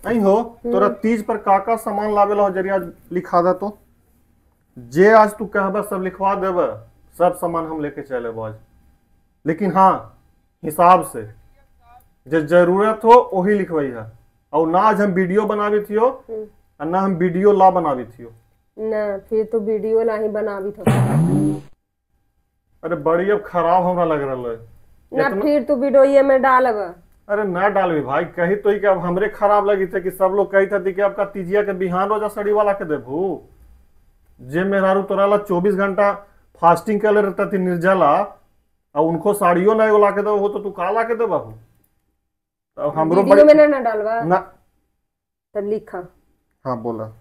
नहीं हो तोरा तीज पर काका सामान लावे ला हो जरिया लिखा दे तो, जे आज तू कहबे सब लिखवा देबे, सब सामान हम लेके चले आज। लेकिन हाँ हिसाब से जे जरूरत हो वही लिखवाई है, और ना आज हम वीडियो बनावी थियो और ना हम वीडियो ला बनावी थियो। ना फिर तो वीडियो ला ही बनावी थो। अरे बड़ी अब खराब हमरा लग रहा है ना, फिर तू वीडियो ये में डालब। अरे ना डालबी भाई, कही तो ही कि अब हमरे खराब लगी थे कि सब लोग कही थे कि आपका तीजिया के बिहान रोजा साड़ी वाला के देबू, जे मेहरारू तोरा ला 24 घंटा फास्टिंग कर रहता थी निर्जला, और उनको साड़ियों ना ला के देबो तो तू का ला के देबहू? अब हमरो वीडियो में ना डालबा ना। तब लिखा। हां बोला।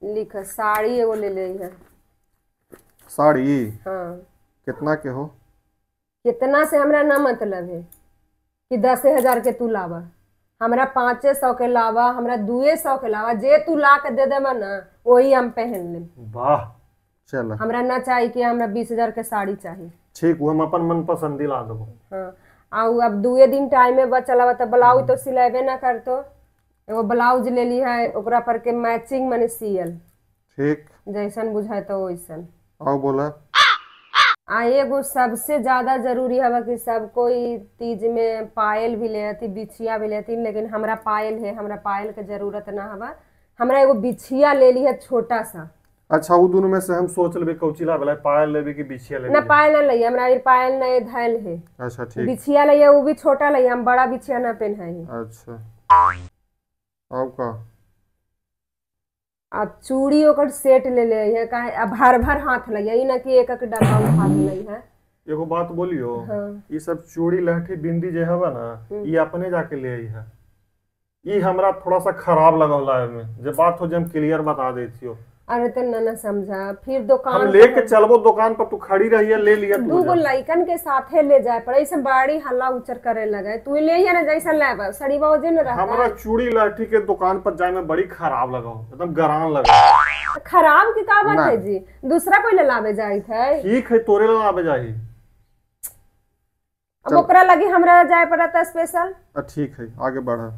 लिखा साड़ी एगो ले ले है। साड़ी? हां। कितना के हो? कितना से हमरा ना मतलब है कि 10,000 के तू लावा, हमरा 500 के लावा, हमरा 200 के लावा, जे तू ला के दे देबा ना वही हम पहन लेम। वाह चल, हमरा ना चाहिए कि हमरा 20,000 के साड़ी चाहिए। ठीक, वो हम अपन मन पसंदी ला देबो। हां, आउ अब 2 दिन टाइम में बचल बा त ब्लाउज तो सिलाबे ना करतो, एगो ब्लाउज ले ली है ओकरा पर के मैचिंग माने सियल। ठीक, जैसन बुझाए तो वैसन। आओ बोला। आ एगो सबसे ज्यादा जरूरी हवा कि सब कोई तीज में पायल भी ले आती, बिछिया भी ले आती, लेकिन हमरा पायल है, हमरा पायल के जरूरत ना हवा, हमरा एगो बिछिया ले ली है छोटा सा। अच्छा वो दोनों में से हम सोच लेबे कौची ला वाला, पायल लेबे कि बिछिया लेबे? ना पायल ना लई, हमरा पायल नहीं धैल है। अच्छा ठीक, बिछिया लई, वो भी छोटा लई, हम बड़ा बिछिया ना पहनाई। अच्छा और का? आ चूड़ी ओकर सेट ले ले है, काहे अब भर भर हाथ लई, ई ना कि एक एक डब्बा उठा ले है। एगो बात बोलियो। हाँ। ई सब चूड़ी लहठी बिंदी जे हवा ना, ई अपने जाके ले आई है, ई हमरा थोड़ा सा खराब लगौला है में, जे बात हो जे हम क्लियर बता देतियो। अरे तो ना ना समझा, फिर दुकान हम लेके चलबो, दुकान पर तू खड़ी रही है ले लिया, तू दूगो लइकन के साथे ले जाए पड़े, ऐसे बाड़ी हल्ला उचर करे लगे, तू ले ही ना जैसा लाबा सड़ी बाजे न रहा। हमरा चूड़ी लहठी के दुकान पर जाए में बड़ी खराब लगा, एकदम गरान लगा। खराब की का बात है जी, दूसरा कोई ले लावे जाई है। ठीक है तोरे लावे जाई, अब ओकरा लगी हमरा जाए पड़ता स्पेशल। ठीक है आगे बढ़।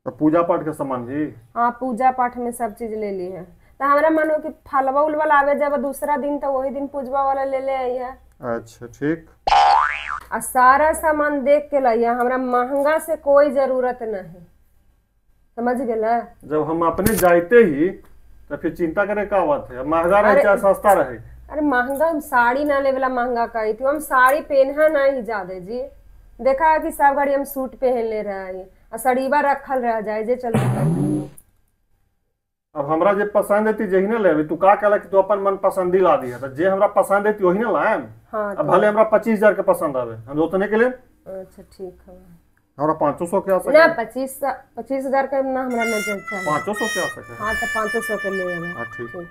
तो पूजा पाठ के सामान जी? हाँ पूजा पाठ में सब चीज ले ली है, तो हमरा मानो कि फलवा उलवा लावे जब दूसरा दिन तो वही दिन पूजवा वाला ले ले आई है। अच्छा ठीक। आ सारा सामान देख के लाइया, हमरा महंगा से कोई जरूरत नहीं, समझ गेला? जब हम अपने जाते ही तो फिर चिंता करे का बात है, महंगा रहे चाहे सस्ता रहे। अरे महंगा हम साड़ी ना ले वाला महंगा कही थी, हम साड़ी पहना नहीं ज्यादा जी, देखा है कि सब घड़ी हम सूट पहन ले रहा है और सड़ीबा रखल रह जाए जे चल। अब हमरा जे पसंद है जेही ना लेबे, तू का कहला कि तू अपन मन पसंदी ला दी है, तो जे हमरा पसंद है वही ना लाएम। हां अब भले हमरा 25,000 के पसंद आवे हम उतने के ले। अच्छा ठीक है, हमरा 500 के आ सके ना? 25,000 के ना हमरा ना चलता, 500 के आ सके। हां तो 500 के ले आवे। हां ठीक।